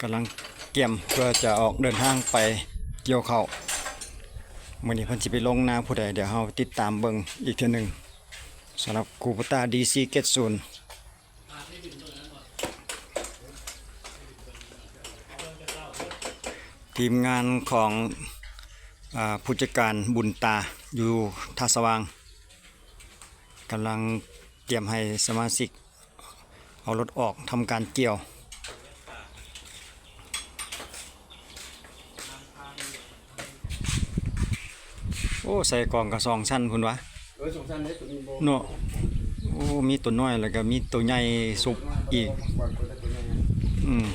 ກຳລັງກຽມເພື່ອຈະອອກເດີນທາງໄປກ່ຽວເຂົ້າ. ມື້ນີ້ເພິ່ນຊິໄປລົງນາຜູ້ໃດ ດຽວເຮົາຕິດຕາມເບິ່ງອີກເທື່ອໜຶ່ງ. ສຳລັບຄູໂບຕ້າ ດີຊີ ເຈັດສູນ ທີມງານຂອງ ອາ ຜູ້ຈັດການບຸນຕາຢູ່ທ່າສະຫວ່າງ ກຳລັງກຽມໃຫ້ສະມາຊິກເອົາລົດອອກທຳການກ່ຽວ. ໂອ້ ໃສ່ກອງກະສອງຊັ້ນພຸ້ນຫວາ. ເອີ ສອງຊັ້ນເດ້ ໂຕນີ້ບໍ່ ເນາະ. ໂອ້ ມີໂຕນ້ອຍ ແລ້ວກະມີໂຕໃຫຍ່ສຸບອີກ. ອືມ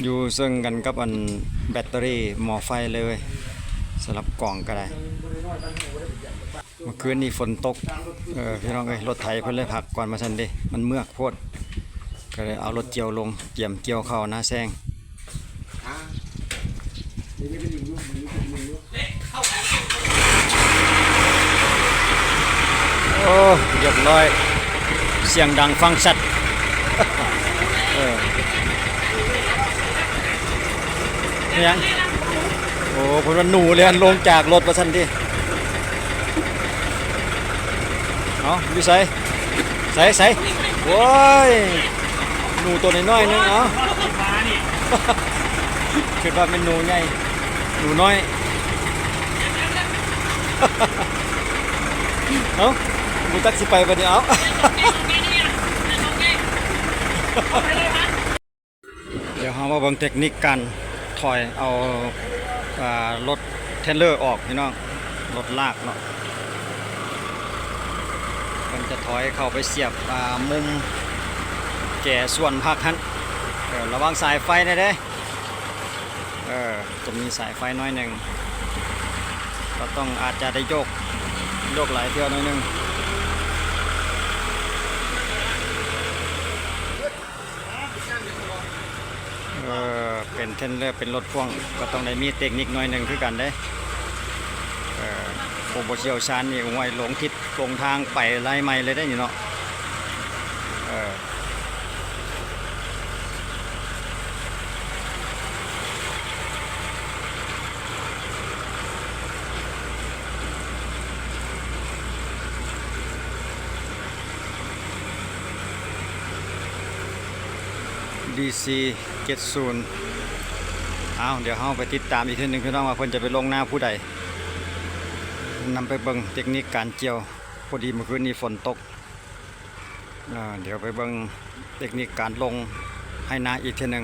ຢູ່ເຊິ່ງກັນກັບອັນແບັດເຕີຣີໝໍ້ໄຟເລີຍ ສຳລັບກອງກະໄດ້. ເມື່ອຄືນນີ້ຝົນຕົກ ເອີ ພີ່ນ້ອງເອີຍ ລົດໄຖເພິ່ນເລີຍພັກກ່ອນວ່າຊັ້ນເດ ມັນເມືອກໂພດ ກະເລີຍເອົາລົດກ່ຽວລົງ ກຽມກ່ຽວເຂົ້ານາແຊງ. ໂອ້ ຮຽບຮ້ອຍ ສຽງດັງຟັງຊັດ. ເອີ ແມ່ນຫຍັງ? ໂອ້ ເພິ່ນວ່າໜູແລ່ນລົງຈາກລົດວ່າຊັ້ນຕິ. ເອົາ ຢູ່ໃສ? ໃສ ໃສ? ໂອ້ຍ ໜູໂຕນ້ອຍໆໜຶ່ງ. ເອົາ ຄິດວ່າແມ່ນໜູໃຫຍ່ ໜູນ້ອຍ. ເອົ້າ ບໍ່ຈັກຊິໄປບັດນີ້. ເອົ້າ ດຽວເຮົາມາເບິ່ງເຕັກນິກການຖອຍເອົາ ອາ ລົດເທຣລເລີອອກ ພີ່ນ້ອງ ລົດລາກເນາະ. ເພິ່ນຈະຖອຍເຂົ້າໄປສຽບ ອາ ມຸມແຈສວນຜັກຫັ້ນ. ເອີ ລະວັງສາຍໄຟແດ່ເດ້. ເອີ ຈະມີສາຍໄຟໜ້ອຍໜຶ່ງ ກໍຕ້ອງ ອາດຈະໄດ້ໂຍກ ໂຍກຫຼາຍເທື່ອໜ້ອຍໜຶ່ງ. ເອີ ເປັນເທຣນເລີ ເປັນລົດພ່ວງ ກໍຕ້ອງໄດ້ມີເຕັກນິກໜ້ອຍໜຶ່ງຄືກັນເດ້. ເອີ ຜູ້ບໍ່ຊ່ຽວຊານນີ້ ໂອ້ຍ ຫຼົງທິດ ຫຼົງທາງໄປລາຍໃໝ່ເລີຍເດ້ນີ້ເນາະ. ເອີ ດີຊີ ເຈັດສູນ. ອ້າວ ດຽວເຮົາໄປຕິດຕາມອີກເທື່ອໜຶ່ງ ພີ່ນ້ອງ ວ່າເພິ່ນຈະໄປລົງນາຜູ້ໃດ. ນຳໄປເບິ່ງເຕັກນິກການກ່ຽວ. ພໍດີມື້ຄືນນີ້ຝົນຕົກ. ເອີ ດຽວໄປເບິ່ງເຕັກນິກການລົງໄຮ່ນາອີກເທື່ອໜຶ່ງ.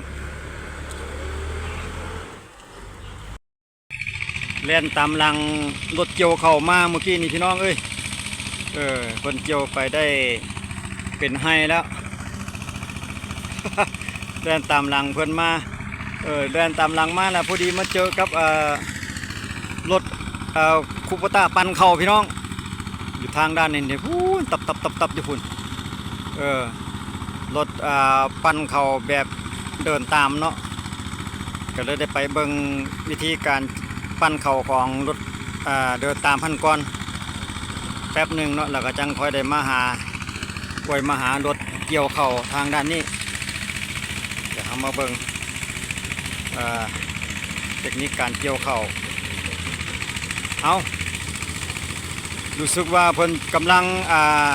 ແລ່ນຕາມຫຼັງລົດກ່ຽວເຂົ້າມາມື້ກີ້ນີ້ ພີ່ນ້ອງເອີຍ. ເອີ ເພິ່ນກ່ຽວໄປໄດ້ເປັນໄຮ່ແລ້ວ ແລ່ນຕາມຫຼັງເພິ່ນມາ. ເອີ ແລ່ນຕາມຫຼັງມາແລ້ວ ພໍດີມາເຈີກັບ ເອີ ລົດ ເອີ ຄູໂບຕ້າປັ່ນເຂົ້າ ພີ່ນ້ອງ ຢູ່ທາງດ້ານນີ້ພຸ້ນ ຕັບໆໆໆ ຢູ່ພຸ້ນ. ເອີ ລົດ ເອີ ປັ່ນເຂົ້າແບບເດີນຕາມເນາະ. ກໍເລີຍໄດ້ໄປເບິ່ງວິທີການປັ່ນເຂົ້າຂອງລົດ ເອີ ເດີນຕາມຫັ້ນກ່ອນແປັບໜຶ່ງເນາະ ແລ້ວກໍຈັ່ງຄ່ອຍໄດ້ມາຫາ ຄ່ອຍມາຫາລົດກ່ຽວເຂົ້າທາງດ້ານນີ້. ດຽວເຮົາມາເບິ່ງ ເອີ ເຕັກນິກການກ່ຽວເຂົ້າ. ເອົ້າ ຮູ້ສຶກວ່າເພິ່ນກຳລັງ ອ່າ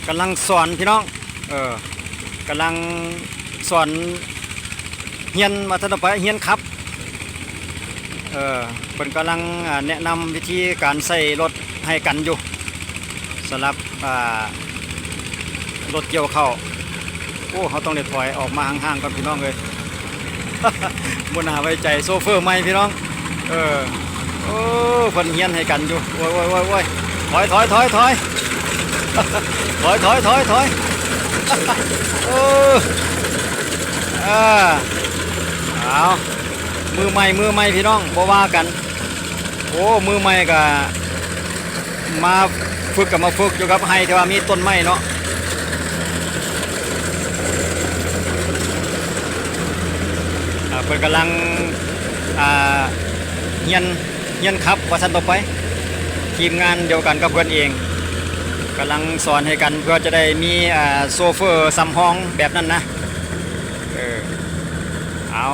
ກຳລັງສອນ ພີ່ນ້ອງ. ເອີ ກຳລັງສອນ ຮຽນ ວ່າຊັ້ນເຖາະ ໄປຮຽນຂັບ. ເອີ ເພິ່ນກຳລັງ ອາ ແນະນຳວິທີການໃຊ້ລົດໃຫ້ກັນຢູ່ ສຳລັບ ອາ ລົດກ່ຽວເຂົ້າ. ໂອ້ ເຮົາຕ້ອງໄດ້ຖອຍອອກມາຫ່າງໆກ່ອນ ພີ່ນ້ອງເອີຍ. ບໍ່ໜ້າໄວ້ໃຈໂຊເຟີໃໝ່ ພີ່ນ້ອງ. ເອີ ໂອ້ ເພິ່ນຮຽນໃຫ້ກັນຢູ່. ໂອ້ຍ ໂອ້ຍ ໂອ້ຍ ໂອ້ຍ ຖອຍ ຖອຍ ຖອຍ ຖອຍ ຖອຍ ຖອຍ ຖອຍ ຖອຍ. ເອີ ອ່າ ເອົາ ມືໃໝ່ ມືໃໝ່ ພີ່ນ້ອງ ບໍ່ວ່າກັນ. ໂອ້ ມືໃໝ່ກະມາຝຶກ ກະມາຝຶກຢູ່ກັບໄຮ່ທີ່ວ່າມີຕົ້ນໄມ້ເນາະ. ອ່າ ເພິ່ນກຳລັງ ອ່າ ຮຽນ ຮຽນຂັບວ່າຊັ້ນເຖາະ ໄປ ທີມງານດຽວກັນກັບເພິ່ນເອງ ກຳລັງສອນໃຫ້ກັນ ເພື່ອຈະໄດ້ມີ ອ່າ ໂຊເຟີສຳຮອງແບບນັ້ນນະ. ເອົາ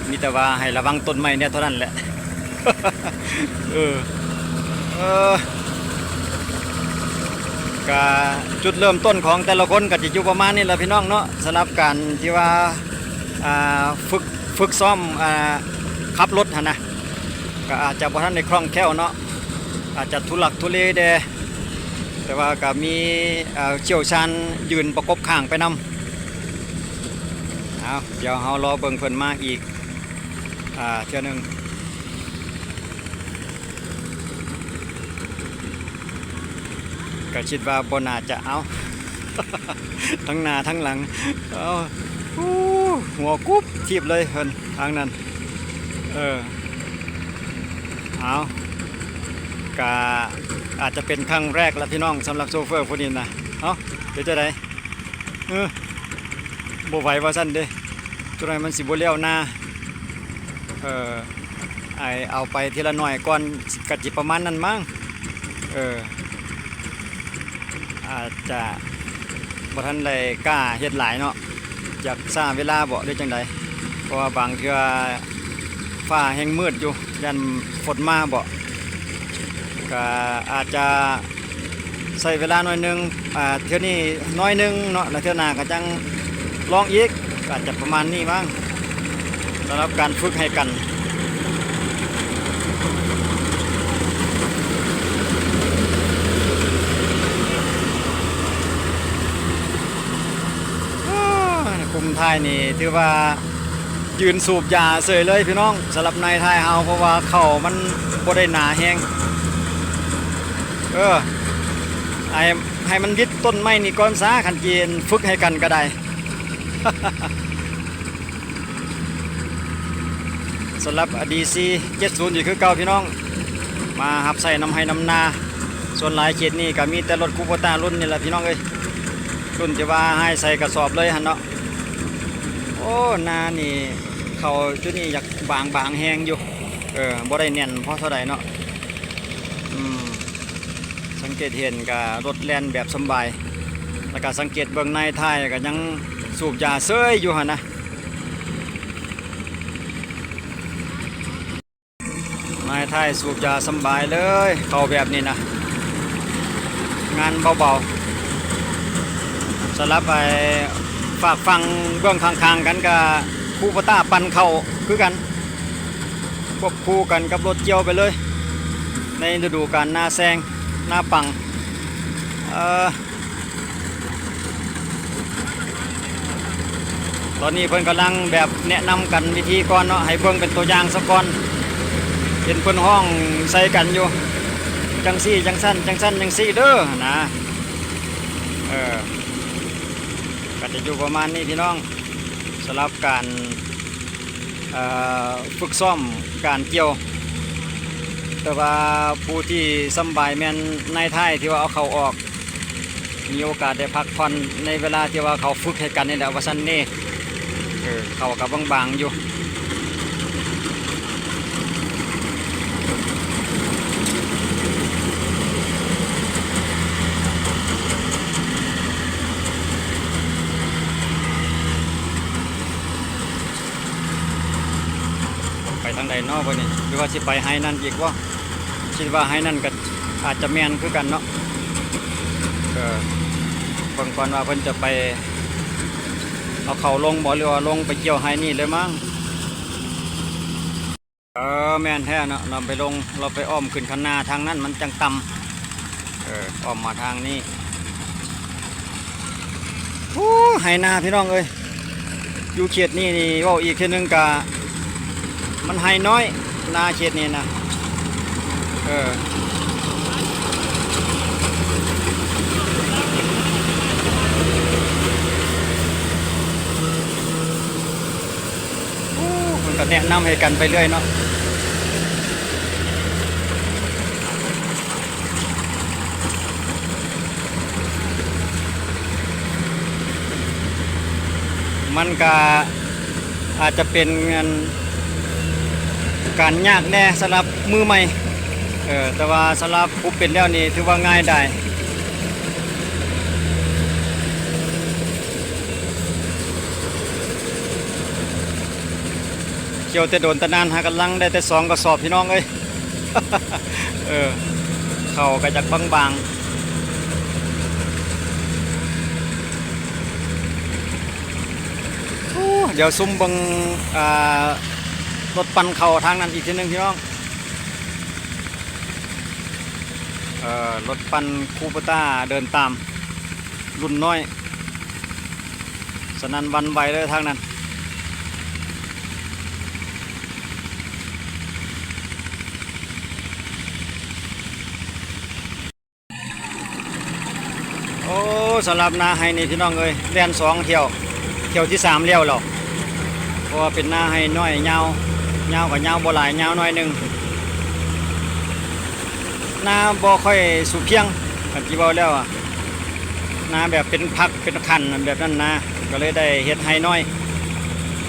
ມີແຕ່ວ່າໃຫ້ລະວັງຕົ້ນໄມ້ແດ່ເທົ່ານັ້ນແຫຼະ. ເອີ ເອີ ກະຈຸດເລີ່ມຕົ້ນຂອງແຕ່ລະຄົນກະຈະຢູ່ປະມານນີ້ລະພີ່ນ້ອງເນາະ, ສຳລັບການທີ່ວ່າ ອ່າ ຝຶກ ຝຶກຊ້ອມ ອ່າ ຂັບລົດຫັ້ນນະ ກະອາດຈະບໍ່ທັນໄດ້ຄ່ອງແຄ້ວເນາະ, ອາດຈະທຸລັກທຸເລແດ່ ແຕ່ວ່າກະມີ ເອີ ຊ່ຽວຊານຢືນປະກົບຂ້າງໄປນຳ. ເອົາ ດຽວເຮົາລໍເບິ່ງເພິ່ນມາອີກ ອ່າ ເທື່ອໜຶ່ງ. ກະຄິດວ່າບໍ່ໜ້າຈະເອົາ ທັງໜ້າທັງຫຼັງ ເອົາ ໂອ້ ຫົວກຸບທິບເລີຍເພິ່ນທາງນັ້ນ. ເອີ ເອົາ ກະອາດຈະເປັນຄັ້ງແລກລະພີ່ນ້ອງ ສຳລັບໂຊເຟີຜູ້ນີ້ນະ. ເອົ້າ ເປັນຈັ່ງໃດ? ເອີ ບໍ່ໄຫວວ່າຊັ້ນເດ້, ຈົນວ່າມັນຊິບໍ່ແລ້ວນາ. ເອີ ອ້າຍເອົາໄປທີລະໜ້ອຍກ່ອນ ກະຊິປະມານນັ້ນມັ້ງ. ເອີ ອາດຈະບໍ່ທັນໄດ້ກ້າເຮັດຫຼາຍເນາະ, ຢາກຊ້າເວລາບໍ ຫຼືຈັ່ງໃດ? ເພາະວ່າບາງເທື່ອຟ້າແຮ່ງມືດຢູ່ ຢ້ານຝົນມາບໍ, ກະອາດຈະ ໃຊ້ເວລາໜ້ອຍໜຶ່ງ ອ່າ ເທື່ອນີ້ໜ້ອຍໜຶ່ງເນາະ ແລ້ວເທື່ອໜ້າກະຈັ່ງລອງອີກ ອາດຈະປະມານນີ້ມັ້ງ ສຳລັບການຝຶກໃຫ້ກັນ. ໂອ້ ກຸ່ມທ້າຍນີ້ຖືວ່າ ຢືນສູບຢາເສີຍເລີຍພີ່ນ້ອງ ສຳລັບນາຍທ້າຍເຮົາ ເພາະວ່າເຂົ້າມັນບໍ່ໄດ້ໜາແຮງ. ເອີ ໃຫ້ ໃຫ້ມັນວິດຕົ້ນໄມ້ນີ້ກ່ອນຊາ ຄັນຈີນຝຶກໃຫ້ກັນກະໄດ້. ສຳລັບ ດີຊີ ເຈັດສູນ ອີກຄືເກົ່າພີ່ນ້ອງ ມາຮັບໃຊ້ນຳໄຮ່ນຳນາ. ສ່ວນຫຼາຍເຂດນີ້ກະມີແຕ່ລົດຄູໂບຕ້າລຸ້ນນີ້ແຫຼະພີ່ນ້ອງເອີຍ, ລຸ້ນທີ່ວ່າໃຫ້ໃສ່ກະສອບເລີຍຫັ້ນເນາະ. ໂອ້ ນານີ້ ເຂົ້າຈຸດນີ້ຢາກບາງໆແຮງຢູ່ ເອີ ບໍ່ໄດ້ແໜ້ນພໍເທົ່າໃດເນາະ. ອືມ ສັງເກດເຫັນກະລົດແລ່ນແບບສຳບາຍ ແລ້ວກະສັງເກດເບິ່ງນາຍທ້າຍກະຍັງສູບຢາເສີຍຢູ່ຫັ້ນນະ. ນາຍທ້າຍສູບຢາສຳບາຍເລີຍ ເຂົ້າແບບນີ້ນະ ງານເບົາໆ. ສຳລັບໄອ້ຝາກຝັ່ງເບື້ອງຂ້າງໆກັນກະຄູໂບຕ້າປັ່ນເຂົ້າຄືກັນ ຄວບຄູ່ກັນກັບລົດກ່ຽວໄປເລີຍ ໃນລະດູການນາແຊງ ນາປັງ. ເອີ ຕອນນີ້ເພິ່ນກຳລັງແບບແນະນຳກັນວິທີກ່ອນເນາະ ໃຫ້ເບິ່ງເປັນຕົວຢ່າງສາກ່ອນ ເຫັນເພິ່ນຮ້ອງໃສ່ກັນຢູ່ ຈັ່ງຊີ້ຈັ່ງຊັ້ນ ຈັ່ງຊັ້ນຈັ່ງຊີ້ເດີຫັ້ນນະ. ເອີ ກະຈະຢູ່ປະມານນີ້ພີ່ນ້ອງ ສຳລັບການ ເອີ ຝຶກຊ້ອມການກ່ຽວ. ແຕ່ວ່າຜູ້ທີ່ສຳບາຍແມ່ນນາຍທ້າຍທີ່ວ່າເອົາເຂົ້າອອກ ມີໂອກາດໄດ້ພັກຜ່ອນໃນເວລາທີ່ວ່າເຂົາຝຶກໃຫ້ກັນນີ້ແຫຼະວ່າຊັ້ນເນ. ເອີ ເຂົ້າກະບາງໆຢູ່. ໄປທາງໃດເນາະບັດນີ້ ຫຼືວ່າຊິໄປໄຮ່ນັ້ນອີກບໍ່? ຄິດວ່າໄຮ່ນັ້ນກະອາດຈະແມ່ນຄືກັນເນາະ. ເອີ ເບິ່ງກ່ອນວ່າເພິ່ນຈະໄປເອົາເຂົ້າລົງບໍ່ ຫຼືວ່າລົງໄປກ່ຽວໄຮ່ນີ້ເລີຍມັ້ງ. ເອີ ແມ່ນແທ້ເນາະ ເຮົາໄປລົງ ເຮົາໄປອ້ອມຂຶ້ນຄັນນາທາງນັ້ນມັນຈັ່ງຕ່ຳ. ເອີ ອ້ອມມາທາງນີ້. ໂອ້ ໄຮ່ນາພີ່ນ້ອງເອີຍ ຢູ່ເຂດນີ້ນີ້ ເວົ້າອີກເທື່ອໜຶ່ງກະ ມັນໄຮ່ນ້ອຍ ນາເຂດນີ້ນະ. ເອີ ໂອ້ ເພິ່ນກະແນະນຳໃຫ້ກັນໄປເລື້ອຍເນາະ. ມັນກະອາດຈະເປັນ ອັນ ການຍາກແດ່ສຳລັບມືໃໝ່ ເອີ ແຕ່ວ່າສຳລັບຜູ້ເປັນແລ້ວນີ້ຖືວ່າງ່າຍດາຍ. ກ່ຽວແຕ່ດົນແຕ່ນານ ຫາກຳລັງໄດ້ແຕ່ສອງກະສອບພີ່ນ້ອງເອີຍ. ເອີ ເຂົ້າກະຈັກບາງໆ. ໂອ້ ດຽວຊຸມເບິ່ງ ອ່າ ລົດປັ່ນເຂົ້າທາງນັ້ນອີກເທື່ອໜຶ່ງພີ່ນ້ອງ. ເອີ ລົດປັ່ນຄູໂບຕ້າເດີນຕາມ ລຸ້ນນ້ອຍ ສະນັ້ນຫວັ່ນໄຫວເລີຍທາງນັ້ນ. ໂອ້ ສຳລັບນາໄຮ່ນີ້ພີ່ນ້ອງເອີຍ ແລ່ນສອງຖ້ຽວ ຖ້ຽວທີສາມແລ້ວ ເພາະວ່າເປັນນາໄຮ່ນ້ອຍ ຍາວ ຍາວກະຍາວບໍ່ຫຼາຍ ຍາວໜ້ອຍໜຶ່ງ. ນາບໍ່ຄ່ອຍສົມພຽງ ຄັນຊິເວົ້າແລ້ວອະ ນາແບບເປັນພັກເປັນຂັ້ນແບບນັ້ນນາ ກະເລີຍໄດ້ເຮັດໄຮ່ນ້ອຍ.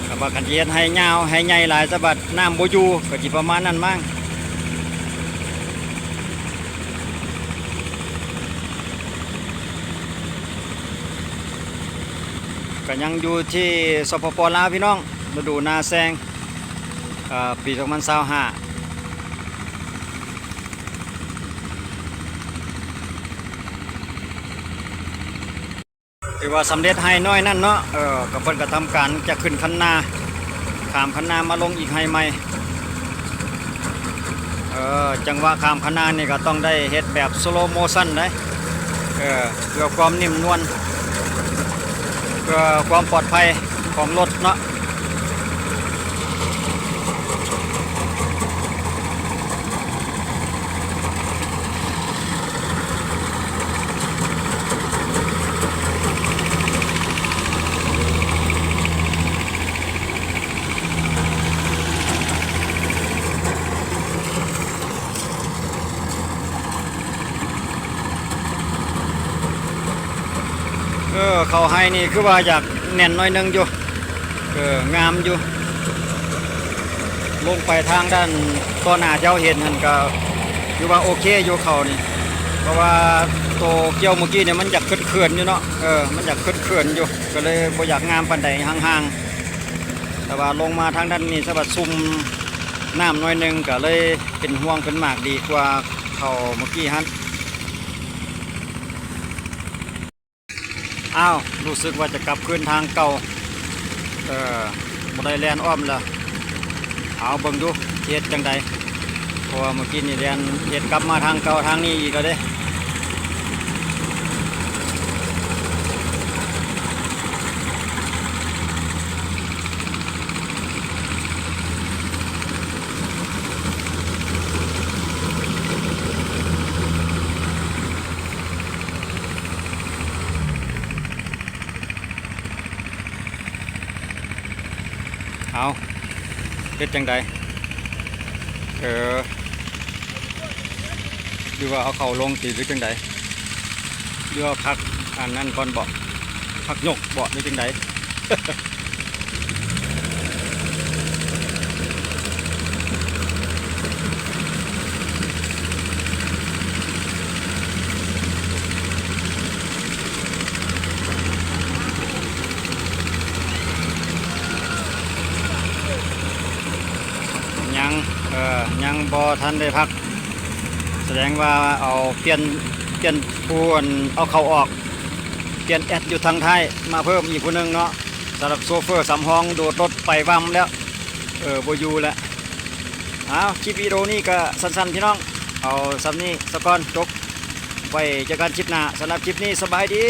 ແຕ່ວ່າຄັນຊິເຮັດໄຮ່ຍາວໄຮ່ໃຫຍ່ຫຼາຍສະບັດ ນ້ຳບໍ່ຢູ່ ກະຊິປະມານນັ້ນມັ້ງ. ກະຍັງຢູ່ທີ່ ສປປ ລາວ ພີ່ນ້ອງ ລະດູນາແຊງ ເອີ ປີສອງພັນຊາວຫ້າ ຖືວ່າສຳເລັດໄຮ່ນ້ອຍນັ້ນເນາະ. ເອີ ກະເພິ່ນກະທຳການຈະຂຶ້ນຄັນນາ ຂ້າມຄັນນາມາລົງອີກໄຮ່ໃໝ່. ເອີ ຈັງຫວະຂ້າມຄັນນານີ້ກະຕ້ອງໄດ້ເຮັດແບບ slow motion ໄດ໋ ເອີ ເພື່ອຄວາມນິ່ມນວນ ເພື່ອຄວາມປອດໄພຂອງລົດເນາະ. ເອີ ເຂົ້າໄຮ່ນີ້ຄືວ່າຢາກແໜ້ນໜ້ອຍໜຶ່ງຢູ່ ເອີ ງາມຢູ່. ລົງໄປທາງດ້ານຕໍ່ໜ້າທີ່ເຮົາເຫັນຫັ້ນກະຖືວ່າໂອເຄຢູ່ເຂົ້ານີ້ ເພາະວ່າໂຕກ່ຽວມື້ກີ້ນີ້ມັນຢາກເຂືອນໆຢູ່ເນາະ ເອີ ມັນຢາກເຂືອນໆຢູ່ ກະເລີຍບໍ່ຢາກງາມປານໃດ ຫ່າງໆ. ແຕ່ວ່າລົງມາທາງດ້ານນີ້ສະບັດຊຸ່ມນ້ຳໜ້ອຍໜຶ່ງ ກະເລີຍເປັນຫ່ວງເປັນໝາກດີກວ່າເຂົ້າມື້ກີ້ຫັ້ນ. ອ້າວ ຮູ້ສຶກວ່າຈະກັບຄືນທາງເກົ່າ ເອີ ບໍ່ໄດ້ແລ່ນອ້ອມລະ. ເອົາເບິ່ງດູຊິເຮັດຈັ່ງໃດ ເພາະວ່າມື້ກີ້ນີ້ແລ່ນເຮັດກັບມາທາງເກົ່າທາງນີ້ອີກລະເດ້. ເອົາ ເຮັດຈັ່ງໃດ? ເອີ ຫຼືວ່າເອົາເຂົ້າລົງຕິ ຫຼືຈັ່ງໃດ? ຫຼືວ່າພັກອັນນັ້ນກ່ອນເບາະ? ພັກຍົກເບາະ ຫຼືຈັ່ງໃດ? ຍັງ ເອີ ຍັງບໍ່ທັນໄດ້ພັກ ສະແດງວ່າເອົາປ່ຽນ ປ່ຽນຜູ້ອັນເອົາເຂົ້າອອກ ປ່ຽນແອັດຢູ່ທາງທ້າຍມາເພີ່ມອີກຜູ້ໜຶ່ງເນາະ. ສຳລັບໂຊເຟີສຳຮອງໂດດລົດໄປວຳແລ້ວ ເອີ ບໍ່ຢູ່ແລ້ວ. ເອົາ ຄລິບວິດີໂອນີ້ກະສັ້ນໆ ພີ່ນ້ອງ ເອົາສ່ຳນີ້ສາກ່ອນ ຈົບ ໄວ້ເຈີກັນຄລິບໜ້າ. ສຳລັບຄລິບນີ້ ສະບາຍດີ.